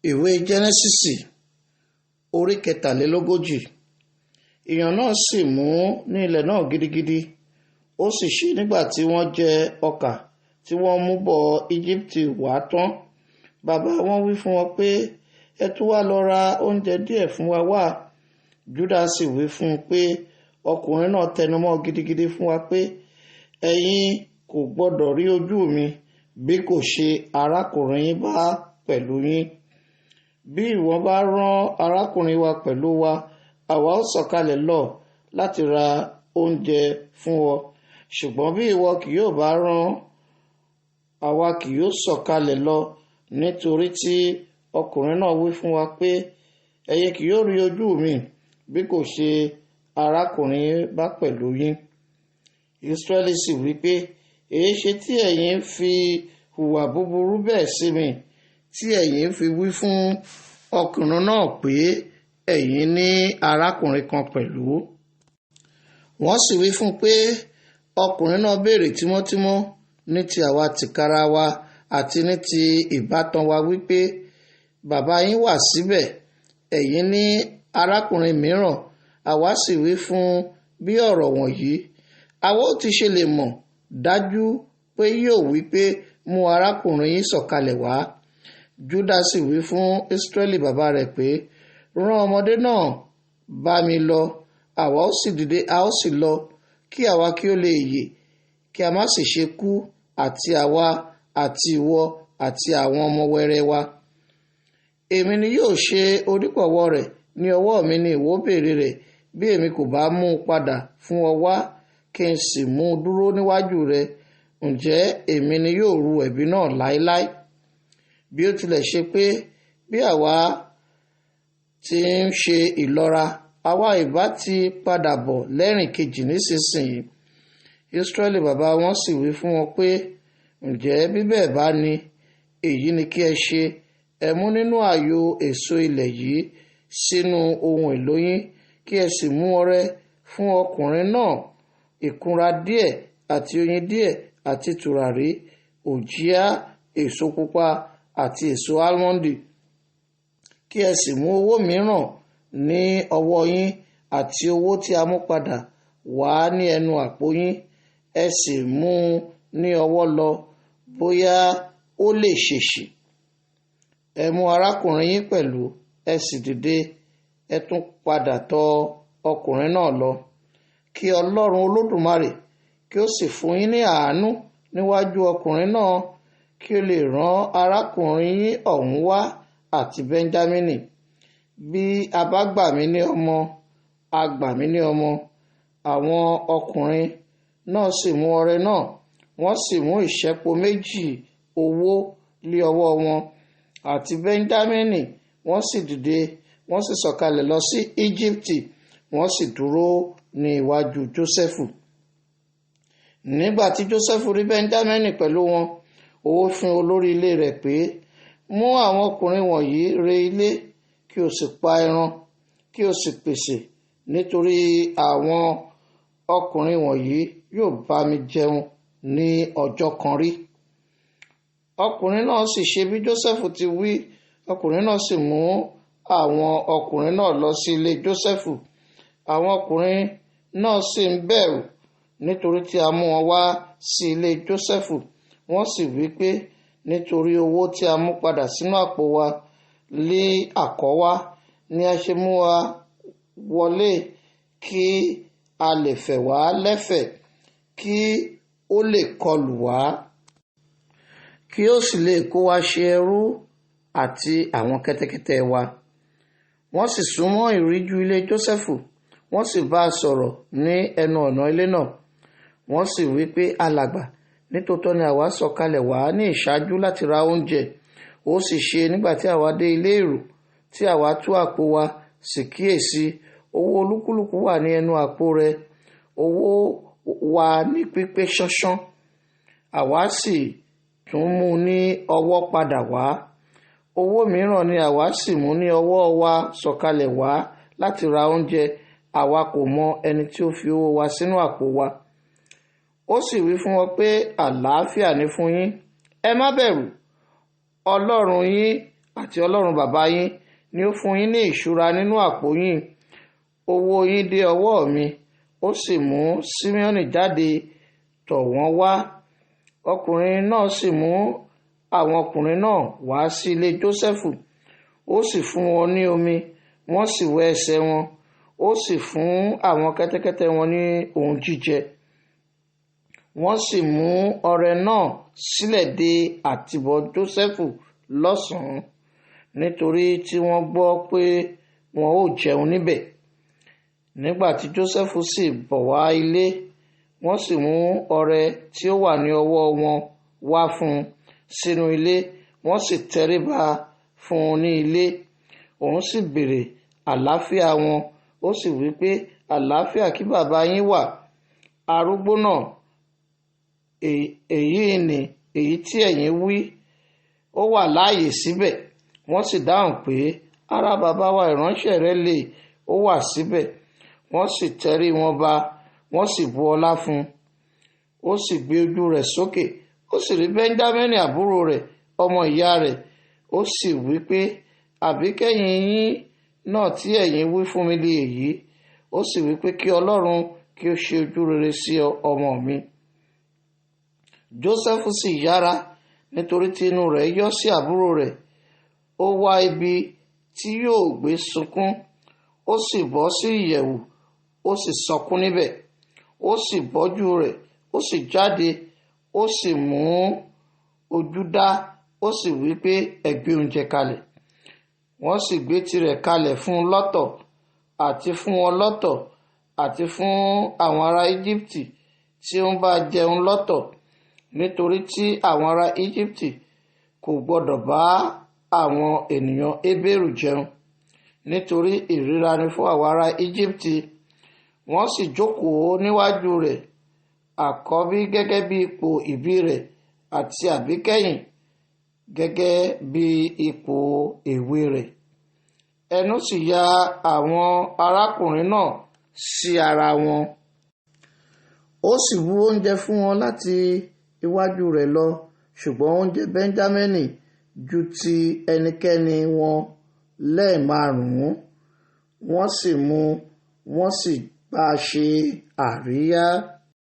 Ìwé Jẹ́nẹ́sísì orí 43. Ìyàn náà sì mú ní ilẹ̀ náà gidigidi. Ó sì ṣe nígbà tí wọ́n jẹ ọkà tí wọ́n mú bọ̀ Íjíbítì wá tán. Bàbá wọn wí fún wọn pé, ẹ tún wá lọ ra oúnjẹ díẹ̀ fún wa wá. Júdà sì wí fún un pé, ọkùnrin náà tẹnumọ́ gidigidi fún wa pé, ẹ̀yin kò gbọ́dọ̀ rí ojú mi bí kò ṣe arákùnrin yín bá pẹ̀lú yín. Bí ìwọ bá rán arákùnrin wa pẹ̀lú wa, àwa ó sọ̀kalẹ̀ lọ láti ra oúnjẹ fún ọ. Ṣùgbọ́n bí ìwọ kì yóò bá rán, àwa kì yóò sọ̀kalẹ̀ lọ, nítorí tí ọkùnrin náà wí fún wa pé, ẹ̀yin kì yóò rí ojú mi bí kò ṣe arákùnrin bá pẹ̀lú yín. Ísírẹ́lì sì wí pé, èéṣe tí ẹ̀yin fi hùwà búburú bẹ́ẹ̀ sí mi, tí ẹ̀yin fi wí fún ọkùnrin náà pé ẹ̀yin ní arákùnrin kan pẹ̀lú. Wọ́n sì wí fún pé, ọkùnrin náà béèrè tímọ́tímọ́ ní ti àwa tìkára wa àti ní ti ìbátan wa wípé, bàbá yín wà síbẹ̀, ẹ̀yin ní arákùnrin mìíràn. Àwa sì wí fún bí ọ̀rọ̀ wọ̀nyí. Àwa ó ti ṣe lè mọ̀ dájú pé yóò wí pé, mú arákùnrin yín sọ̀kalẹ̀ wá. Júdà sì wí fún Ísírẹ́lì bàbá rẹ̀ pé, rán ọmọdé náà bá mi lọ, àwa ó sì dìde, a ó sì lọ, kí àwa kí ó lè yè, kí a má sì ṣe kú, àti àwa àti ìwọ àti àwọn ọmọ wẹrẹ wa. Èmi ni yóò ṣe onípọ̀wọ́ rẹ̀, ní ọwọ́ mi ni ìwọ béèrè rẹ̀, bí èmi kò bá mú un padà fún ọ wá, kí n sì mú un dúró níwájú rẹ, ǹjẹ́ èmi ni yóò ru ẹ̀bi náà láéláé? Bí ó tilẹ̀ ṣe pé bí àwa ti ń ṣe ìlọ́ra, àwa ìbá ti padà bọ̀ lẹ́rìn kejì nísinsìnyí. Ísírẹ́lì bàbá wọn sì wí fún wọn pé, ǹjẹ́ bí bẹ́ẹ̀ bá ní, èyí ni kí ẹ ṣe, ẹ mú nínú ààyò èso ilẹ̀ yìí sínú ohun èlò yín, kí ẹ sì mú ọrẹ fún ọkùnrin náà, ìkunra díẹ̀ àti oyin díẹ̀ àti tùràrí, òjìá, èso pupa àti èso álmọ́ndì. Kí ẹ sì mú owó mìíràn ní ọwọ́ yín àti owó tí a mú padà wá ní ẹnu àpò yín, ẹ sì mú ní ọwọ́ lọ, bóyá ó lè ṣèṣì. Ẹ mú arákùnrin yín pẹ̀lú, ẹ sì dìde, ẹ tún padà tọ̀ ọkùnrin náà lọ. Kí Ọlọ́run Olódùmarè kí ó sì fún yín ní àánú níwájú ọkùnrin náà, kí ó lè rán arákùnrin yín ọ̀hún wá àti Bẹ́ńjámínì. Bí a bá gbà mí ní ọmọ, a gbà mí ní ọmọ. Àwọn ọkùnrin náà sì mú ọrẹ náà, wọ́n sì mú ìṣẹ́po méjì owó lé ọwọ́ wọn àti Bẹ́ńjámínì. Wọ́n sì dìde, wọ́n sì sọ̀kalẹ̀ lọ sí Íjíbítì, wọ́n sì dúró ní iwájú Jósẹ́fù. Nígbà tí Jósẹ́fù rí Bẹ́ńjámínì pẹ̀lú wọn, ó fún olórí ilé rẹ̀ pé, mú àwọn ọkùnrin wọ̀nyí re ilé, kí o sì pa ẹran, kí o sì pèsè, nítorí àwọn ọkùnrin wọ̀nyí yóò bá mi jẹun ní ọjọ́ kan rí. Ọkùnrin náà sì ṣe bí Jósẹ́fù ti wí. Ọkùnrin náà sì mú àwọn ọkùnrin náà lọ sí ilé Jósẹ́fù. Àwọn ọkùnrin náà sì ń bẹ̀rù, nítorí tí a mú wọn wá sí ilé Jósẹ́fù. Wọ́n sì wí pé, nítorí owó tí a mú padà sínú àpò wa lé àkọ́wá ni a ṣe mú wa wọlé, kí a lè fẹ̀ wá lẹ́fẹ̀ẹ́, kí ó lè kọlù wá, kí ó sì lè kó wa ṣe ẹrú àti àwọn kẹ́tẹ́kẹ́tẹ́ wa. Wọ́n sì súnmọ́ ìríjú ilé Jósẹ́fù, wọ́n sì bá a sọ̀rọ̀ ní ẹnu ọ̀nà ilé náà. Wọ́n sì wí pé, alàgbà, nítòótọ́ ni àwa sọ̀kalẹ̀ wá ní ìṣáájú láti ra oúnjẹ. Ó sì ṣe nígbà tí àwa dé ilé èrò, tí àwa tú àpò wa, sì kíyèsí, owó olúkúlùkù wà ní ẹnu àpò rẹ̀, owó wa ní pípé ṣánṣán. Àwa sì tún mú ní ọwọ́ padà wá. Owó mìíràn ni àwa sì mú ní ọwọ́ wa sọ̀kalẹ̀ wá láti ra oúnjẹ. Àwa kò mọ ẹni tí ó fi owó wa sínú àpò wa. Ó sì wí fún wọn pé, àlàáfíà ni fún yín, ẹ má bẹ̀rù, Ọlọ́run yín àti Ọlọ́run bàbá yín ni ó fún yín ní ìṣúra nínú àpò yín. Owó yín dé ọwọ́ mi. Ó sì mú Síméónì jáde tọ̀ wọ́n wá. Ọkùnrin náà sì mú àwọn ọkùnrin náà wá sí ilé Jósẹ́fù. Ó sì fún wọn ní omi, wọ́n sì wẹ ẹsẹ̀ wọn. Ó sì fún àwọn kẹ́tẹ́kẹ́tẹ́ wọn ní ohun jíjẹ. Wọ́n sì mú ọrẹ náà sílẹ̀ de àtibọ̀ Jósẹ́fù lọ́sàn-án, nítorí tí wọ́n gbọ́ pé wọn ó jẹun níbẹ̀. Nígbà tí Jósẹ́fù sì bọ̀ wá ilé, wọ́n sì mú ọrẹ tí ó wà ní ọwọ́ wọn wá fún un sínú ilé, wọ́n sì tẹríba fún un ní ilé. Òun sì béèrè àlàáfíà wọn, ó sì wí pé, àlàáfíà kí bàbá yín wà. Arúgbó náà, èyí ni èyí tí ẹ̀yin wí, ó wà láàyè síbẹ̀. Wọ́n sì dáhùn pé, ará bàbá wa ìránṣẹ́ rẹ lè, ó wà síbẹ̀. Wọ́n sì tẹrí wọn ba, wọ́n sì bu ọlá fún un. Ó sì gbé ojú rẹ̀ sókè, ó sì rí Bẹ́ńjámínì àbúrò rẹ̀, ọmọ ìyá rẹ̀. Ó sì wí pé, àbí kẹ́yìn yín náà tí ẹ̀yin wí fún mi lé èyí? Ó sì wí pé, kí Ọlọ́run kí ó ṣe ojú rere sí ọmọ mi. Jósẹ́fù sì yára, nítorí tí inú rẹ̀ yọ́ sí àbúrò rẹ̀. Ó wá ibi tí yóò gbé sunkún, ó sì bọ́ sí ìyẹ̀wù, ó sì sọkún níbẹ̀. Ó sì bọ́jú rẹ̀, ó sì jáde, ó sì mú ojú dá, ó sì wí pé, ẹ gbé oúnjẹ kalẹ̀. Wọ́n sì gbé tirẹ̀ kalẹ̀ fún un lọ́tọ̀, àti fún wọn lọ́tọ̀, àti fún àwọn ará Íjíbítì tí ó ń bá jẹun lọ́tọ̀, nítorí tí àwọn ará Íjíbítì kò gbọdọ̀ bá àwọn ènìyàn Hébérù jẹun, nítorí ìríra ni fún àwọn ará Íjíbítì. Wọ́n sì jókòó níwájú rẹ̀, àkọ́bí gẹ́gẹ́ bí ipò ìbí rẹ̀ àti àbíkẹ́yìn gẹ́gẹ́ bí ipò èwe rẹ̀. Ẹnu sì ya àwọn arákùnrin náà sí ara wọn. Ó sì bu oúnjẹ fún wọn láti iwájú rẹ̀ lọ, ṣùgbọ́n oúnjẹ Bẹ́ńjámínì ju ti ẹnikẹ́ni wọn lẹ́ẹ̀márùn-ún. Wọ́n sì mú, wọ́n sì bá ṣe àríyá.